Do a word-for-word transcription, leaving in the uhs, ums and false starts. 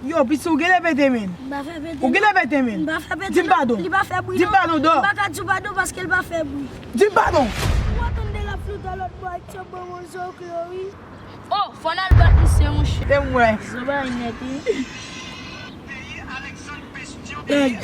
Yo, piti, ou genlè pete men. M pa fè pete. Ou genlè pete men. M pa fè pete. Di m padon. Li pa fè bri. Di m padon, dò. M pa ka di w padon paske l pa fè bri. Di m padon. Ou pa tande l ap floute lòt bò ak tchanm bonbon zòk yo, wi. Oh, fò n al bat misye, monchè. Se mwen. Zobay nèt, wi. Nèg,